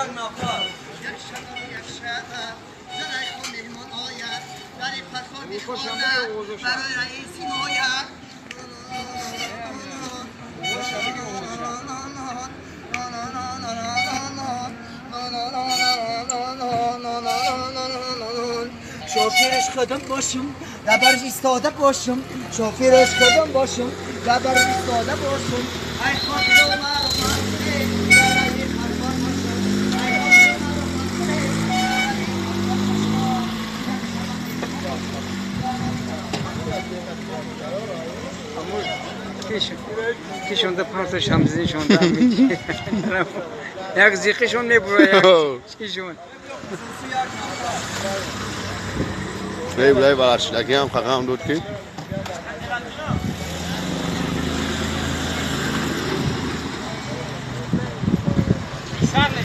Як нафар. Як шаб, як шаб, Зулайхо меҳмон ояд, дар фархор бихонад барои раиси мояд. Шофираш худам бошам, дар барш истода бошам, шофираш худам бошам, дар барш истода бошам. Ай хотир маро ман барои харбон бошам. Ай хотир маро ман барои Кишонда парта шамзиншонда як зиқишон мебура як чишон. Блай, блай, балашдаги ҳам қақам дод ки.